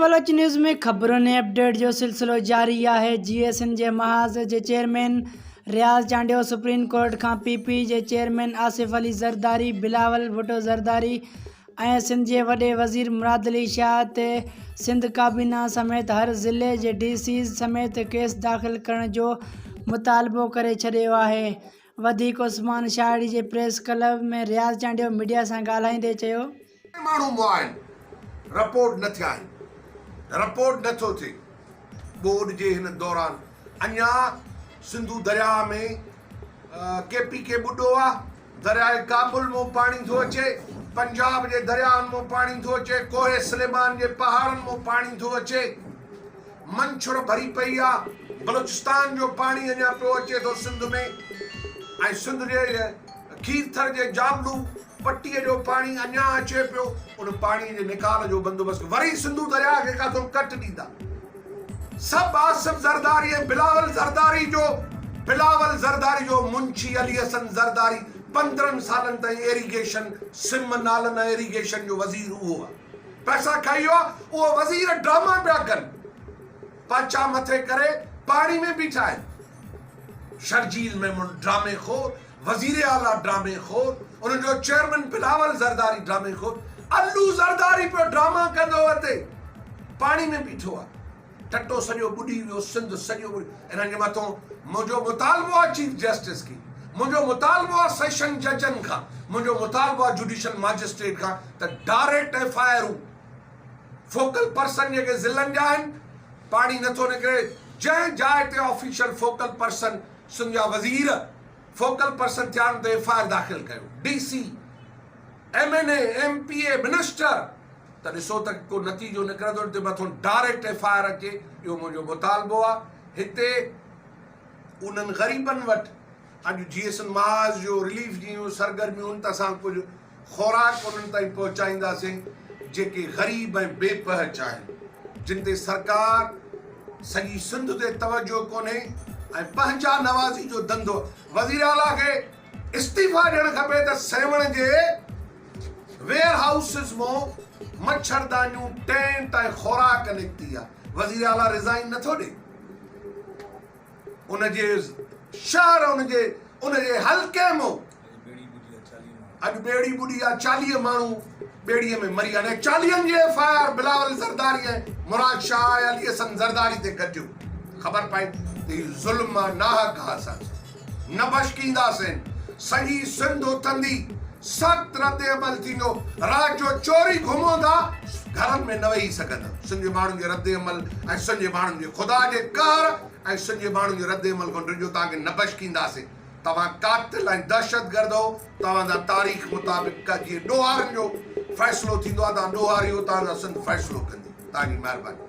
Baloch news ۾ خبرن ۽ update جو سلسلو جاري آهي جي ايس اين جي محاذ جي chairman Riaz Chandio supreme court کان پي پي جي چيئرمين آصف علي زرداري بلاول ڀٽو زرداري ۽ سنڌ جي وڏي وزير مراد علي شاهه تي سنڌ ڪابينا سميت هر ضلعي جي ڊي سيز سميت ڪيس داخل ڪرڻ جو مطالبو ڪري ڇڏيو آهي وڌيڪ عثمان شاهڙي جي press club ۾ Riaz Chandio media سان ڳالهائيندي چيو. ماڻهو مئا آهن رپورٽ نه ٿيا آهن رپورٽ نه ٿو ٿئي ٻوڏ جي هن دوران اڃا سنڌو درياهه ۾ ڪي پي ڪي ٻڏو آ درياء ڪابل مون پاڻي ٿو اچي پنجاب جي درياهن مون پاڻي ٿو اچي ڪوهه سليمان جي پهاڙن مون پاڻي ٿو اچي منڇر ڀري پئي آ، بلوچستان جو پاڻي اڃا پيو اچي ٿو سنڌ ۾ ۽ سنڌ جي کيرٿر جي جابلو پٽي جو پاڻي اڃا اچي پيو، ان پاڻي جي نيڪال جو بندوبست وري سنڌو درياء کي ڪاٿو ڪٽ ڏيندا. سڀ آصف زرداري ۽ بلاول زرداري جو بلاول زرداري جو منشي علي حسن زرداري 15 سالن تائين ايريگيشن سم نالن ۽ ايريگيشن جو وزير اهو آ. پئسا کائي ويو آ اهو وزير ڊراما پيا ڪن پاچا مٿي ڪري پاڻي ۾ بيٺا آهن شرجيل ميمڻ ڊرامي خور وزير اعليٰ ڊرامي خور انهن جو چيئرمين بلاول زرداري ڊرامي خور الو زرداري پيو ڊراما ڪندو وتي پاڻي ۾ بيٺو آ ٺٽو سڄو ٻڏي ويو، سنڌ سڄو ٻڏي انهن جي مٿو منهنجو مطالبو آهي چيف جسٽس کي، منهنجو مطالبو آهي سيشن ججن کان، منهنجو مطالبو آهي جوڊيشل ماجسٽريٽ کان ته ڊائريڪٽ ايف I آرون فوڪل پرسن جيڪي ضلعن جا آهن پاڻي نٿو نڪري جنهن جاء تي آفيشل فوڪل پرسن سنڌ جا وزير فوڪل پرسن ٿيا آهن اتي ايف I R داخل ڪيو D C M N A M P A minister ته ڏسو ته ڪو نتيجو نڪرندو ان تي مٿون ڊائريڪٽ ايف I R اچي اهو منهنجو مطالبو آ هتي انهن غريبن وٽ اڄ جي ايس اين محاذ جو رليف جون سرگرميون آهن ته اسان ڪجهه خوراڪ انهن تائين پهچائينداسين جيڪي غريب ۽ بي پهچ آهن جن تي سرڪار سڄي سنڌ تي توجه ڪونهي ۽ پنهنجا نوازي جو ڌنڌو وزير اعليٰ کي استعيفا ڏيڻ کپي ته سيوهڻ جي ويئر هائوسز مون مڇردانيون، ٽينٽ ۽ خوراڪ نڪتي آ، وزيراعليٰ ريزائن نٿو ڏي، ان جي شهر ان جي ان جي حلقي مون اڄ ٻيڙي ٻڏي آ، 40 ماڻهو ٻيڙي ۾ مري ويا آهن، چاليهن جي F I R Bilawal Zardari ۽ Murad Shah ۽ Ali Hassan Zardari تي گڏجو خبر پئي ته هي ظلم آ، ناحق آ اسان سان. نه بشڪينداسين، سڄي سنڌ اٿندي، سخت رد عمل ٿيندو، رات جو چوري گهموندا، گهرن ۾ نه ويهي سگهندا، سنڌ جي ماڻهن جي رد عمل ۽ سنڌ جي ماڻهن جي خدا جي قهر ۽ سنڌ جي ماڻهن جي رد عمل کان ڊڄو، توهان کي نه بشڪينداسين، توهان قاتل ۽ دهشتگرد هو، توهان سان تاريخ مطابق جيئن ڏوهارين جو فيصلو ٿيندو آهي، توهان ڏوهاري هو، توهان سان سنڌ فيصلو ڪندي، توهان جي مهرباني.